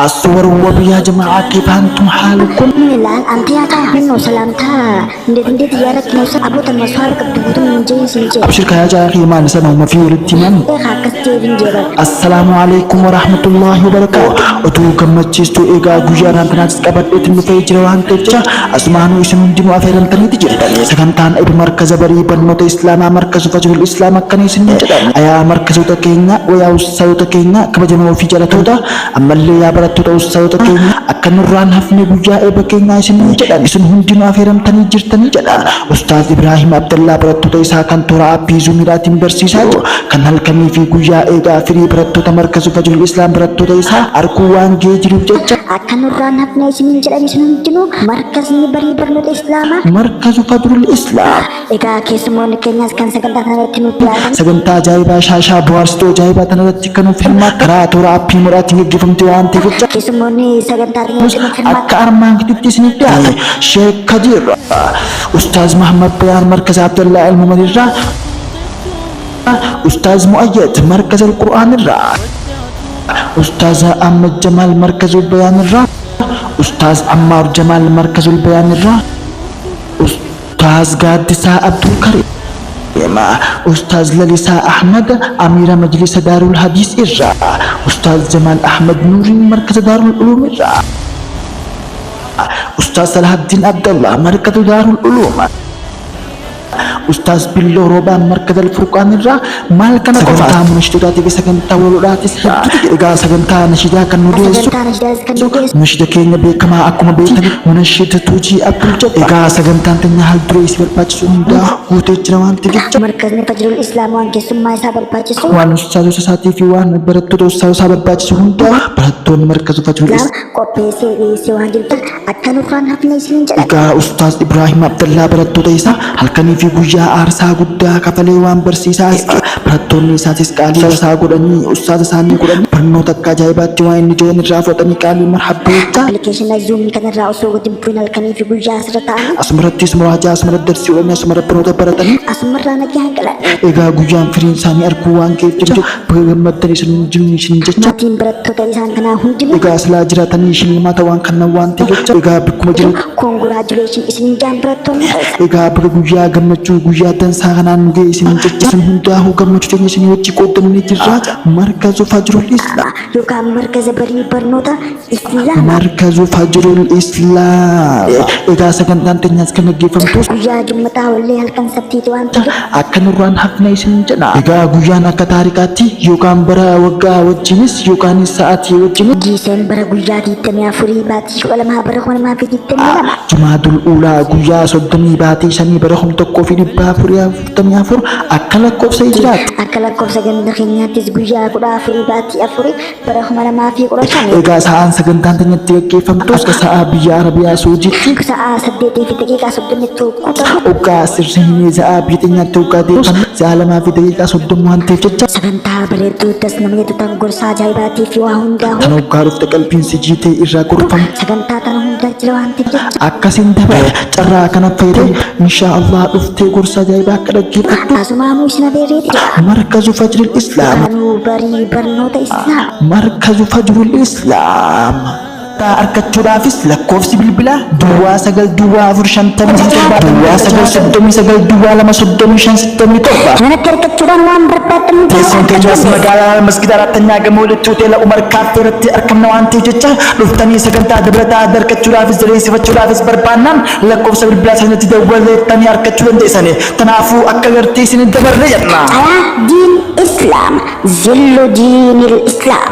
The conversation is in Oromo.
Aswrwb yaa jama'aa keyfa antum haalukum. ምን ይላል አንተ ያታ ምን ነው ሰላምታ እንዴት እንዴት እያረክ ነው? አቦ tanuma suhaaba qabdu guutuun hin jeen siin jee. Abshir kaa yaa jaa kiyya maali sana homa fi walitti himan. Eekaa akkas jeefin jee bar. Assalaamu Aleeykum Warahmatullaahi Wabarakaatuh Oduu gammachiistuu eegaa guyyaa irraan tanaatis qabadheetin dhufee jira waan ta'eef jecha asumaanuu isin hundinuu afeeramtaniiti jirtan. Sagantaan eebba markaza barii barnoota Islaamaa Markazu Fajrul Islaam akkana isiniin jedhan. Ayaa markazoota keenya wayaa ustaazota keenya kabajamoo fi jalatoota Ammallee yaa barattoota ustaazota keenya akka nurraan hafne guyyaa eebba keenyaa isiniin jedhan isin hundinuu afeeramtanii jirtanii jedha. Ustaaz Ibraahim Abdallaa barattoota isaa kan toora aappii zuumiidhaatiin barsiisaa jiru kan halkanii fi guyyaa eegaa firii barattoota markazu Fajrul Islaam barattoota isaa arguu waan gahee jiruuf jecha Akka nurraan hafne isiniin jedhan isin hundinuu markazni barii barnoota Islaamaa Markazu Fajrul Islaam. Egaa keessummoonni keenyas kan sagantaa kanarratti nuuf dhiyaatan. Sagantaa ajaa'ibaa shaashaa bohaarsituu ajaa'ibaa tanarratti akka nuuf hirmaattan karaa toora aappii muraatiin gaggeeffamte waan ta'eef jecha Keessummoonni sagantaa kanarratti nuuf hirmaatan. akka armaan gaditti isiniif dhiyaate Sheek Kadir Ustaaz Mahammad Bayaan Markaza Abdallaa Ilmu irraa Ustaaz Mu'ayyad Markaza Al-Qur'aan irraa Ustaaz Ahmad Jamaal Markazul Bayaan irraa Ustaaz Ammaar Jamaal Markazul Bayaan irraa Ustaaz Gaaddisaa Abdulkariim, Ustaaz Lalisaa Ahmad Amiira Majlisa Daarul Hadiis irraa, Ustaaz Jamaal Ahmad Nuuriin Markaza Daarul Uluum irraa, Ustaaz Salahaddin Abdallah Markaza Daarul Uluum, Ustaaz Billoo Roobaan Markaza Al-Furqaan irraa maal kana qofa sagantaa munashidotaatii fi sagantaa walolaatis hedduutu jira. Egaa sagantaa nashidaa kan nu dhiyeessu Sagantaa nashidaas kan nu dhiyeessu. Munashida keenya beekamaa akkuma beektani Munashid Tuujii Abdul Jabbaar. Egaa sagantaan teenya haal duree isi barbaachisu hundaa guutee jira waan ta'eef jecha. Markazni Fajrul Islaam waan keessummaa isaa barbaachisu. Waan ustaazota isaatii fi waan barattoota ustaazota isaa barbaachisu hundaa barattoonni markazu Fajrul Islaam qopheessee dhiyeessee waan jiruuf akka nurraan hafne isiniin jedhan. Egaa Ustaaz Ibraahim Abdallaa barattoota isaa halkanii fi guyyaa aarsaa guddaa kafalee waan barsiisaa as ga'e. Barattoonni isaatis qaalii isaa godhanii ustaaza isaanii godhanii barnoota akka ajaa'ibaatti waan inni jedhan irraa fudhatanii qaalii marhabbaa jechaa. Appilikeeshina Zoom kanarraa osoo gadi hin bu'in halkanii fi guyyaa asirra taa'anii. Asumarrattis muraajaa asumarratti darsii godhanii asumarratti barnoota baratanii. Asumarraa nagaan galan. Egaa guyyaan firiin isaanii arguu waan ga'eef jecha baga gammaddan isin hundinuu isiniin jecha. Maatiin barattoota isaan kanaa hundinuu. Egaa silaa jiraatanii shillimaata waan kannan waan ta'eef jecha egaa bikkuma jiru. Congratulations isiniin jaan barattoonni keessan. Egaa baga guyyaa gammachuu guyyaa dansaa kanaan nu ga'e isiniin jecha isin hundaahuu gammachuu teenya isinii wajji qooddannee jirraa Markazu Fajrul Islaam. Yookaan markaza barii barnoota Islaamaa. Markazu Fajrul Islaam. Egaa sagantaan teenyaas kan gaggeeffamtu. Guyyaa Jummataa wallee halkan Sabtiiti waan ta'eef. Akka nurraan hafne isin jedha. Egaa guyyaan akka taarikaatti yookaan bara waggaa wajjinis yookaanis sa'aatii wajjinis. Diiseembara guyyaa 24 baatii 12 bara 2022. Jumaadul Uulaa guyyaa soddomii baatii shanii bara 1444 akka lakkoofsa Hijiraatti. Akka lakkoofsa ganda keenyaattis guyyaa 14 baatii 4 bara 2015. Egaa sa'aan sagantaan teenya itti gaggeeffamtu akka sa'aa biyya Arabiyaa Suudiitti. Sa'aa 8:31 ta'u. Oggaa sirriinee sa'aa biyya teenyaatti oggaa deeffame sa'aa 2:30 waan ta'eef jecha. Sagantaa bareedduu das nama jettu tan gorsaa ajaa'ibaatii fi waa hundaa'u. Tan oggaa dhufte qalbiin si jiitee irraa gorfamu. Sagantaa tana hundaa jira waan ta'eef jecha. Akkasiin dabale carraa kana fayyadami inshaa Allah dhuftee gorsa ajaa'ibaa akka dhaggeeffattu. Asumaanuu isin afeerreeti jira. Markazu Fajril Islaam. Kaanuu barii barnoota Islaam. Markazu Fajrul Islaam. Arkachuudhaafis lakkoofsi bilbilaa duwwaa 9 duwwaa 4 57 duwwaa 9 39 duwwaa 2 35 67. Manatti argachuudhaan waan barbaaddan hundaa Teessoon argachuu keenyas dandeessu. magaalaa Masgida Araattanyaa gamoo Litti Hoteela Umar Kaaffee irratti argamna waan ta'eef jecha dhuftanii sagantaa dabalataa adda argachuudhaafis jabeessifachuudhaafis barbaannaan lakkoofsa bilbilaa isaanitti dawwaleettanii argachuu dandeessani. Tanaafuu akka gartee isin hin dabarre jenna. Alaa diin Islaam zillu diinil Islaam.